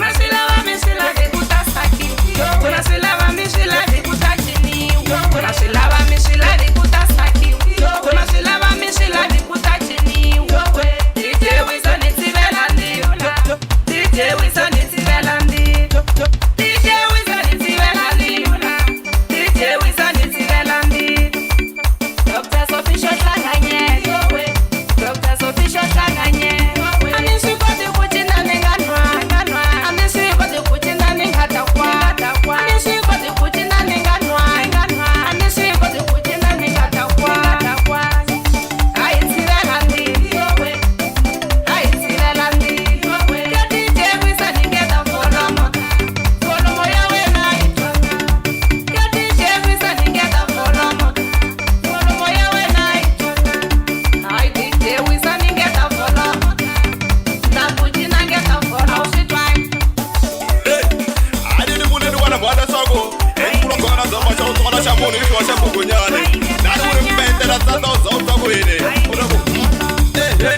Na swi lava mi swi lavi ku ta sakiwa. Na swi lava mi swi lavi ku ta ciniwa. Na swi lava mi swi lavi ku ta sakiwa. Na swi lava mi swi lavi ku ta ciniwa. DJ Wizo ni tshivela ndilo. DJ Wizo ni tshivela ndilo. DJ Wizo ni tshivela ndilo. DJ Wizo ni tshivela ndilo. Dr. Sophie Shohlanganyela. Dr. Sophie Shohlanganyela. A ni swi koti ku cina ni nga nwanga. A ni swi koti ku cina ni nga dakwa. A ni swi koti ku cina ni nga nwanga. A ni swi koti ku cina ni nga dakwa. A hi tshivela ndilo. A hi tshivela ndilo. Yo DJ Wizo ni ngeta volume. Volume ya wena yi twala. Yo DJ Wizo ni ngeta volume. Volume ya wena yi twala. Hayi DJ Wizo ni ngeta volume. Na ku cina ngeta volume. A wu swi twangi. A ni ni vuleni vana va leswaku ekulongana dzoma xa vutsongwana xa munhu i xiwa xa nghunghunyani na ni wu ri mpete ra tsandza u za u twa ku yini u ri ku ehe.